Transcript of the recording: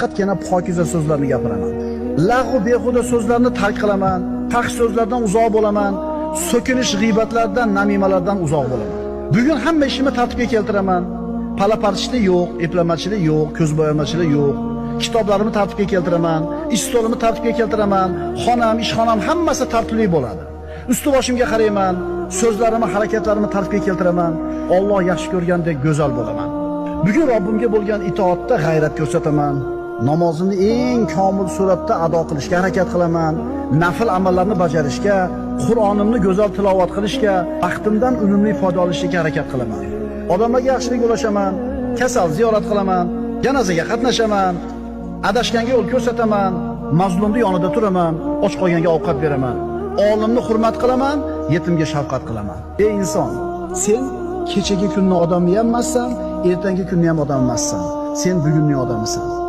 Faqatgina pokiza so'zlarni gapiraman. Lag'u behuda so'zlarni tark qilaman, fahsh so'zlardan uzoq bo'laman, so'kinish g'iybatlardan, namimalardan uzoq bo'laman. Bugun hamma ishimni tartibga keltiraman. Palapartishlik yo'q, eplamachilik yo'q, ko'z bo'yamachilik yo'q. Kitoblarimni tartibga keltiraman, ish stolimni tartibga keltiraman, xonam, ishxonam hammasi tartibli bo'ladi. Usti boshimga qarayman, so'zlarimni, harakatlarimni tartibga keltiraman. Alloh yaxshi ko'rgandek go'zal bo'laman. Bugun Robbimga bo'lgan itoatda g'ayrat ko'rsataman. Namozimni eng komil suratda ado qilishga harakat qilaman. Nafl amallarni bajarishga, Qur'onimni go'zal tilovat qilishga, vaqtimdan unumli foydalanishga harakat qilaman. Odamlarga yaxshilik ulashaman, kasal ziyorat qilaman, janozaga qatnashaman, adashganga yo'l ko'rsataman, mazlumning yonida turaman, och qolganga ovqat beraman. Olimni hurmat qilaman, yetimga shafqat qilaman. Ey inson, sen kechagi kunni odami ham emassan, ertangi kunni ham odam emassan. Sen bugunning odamisan.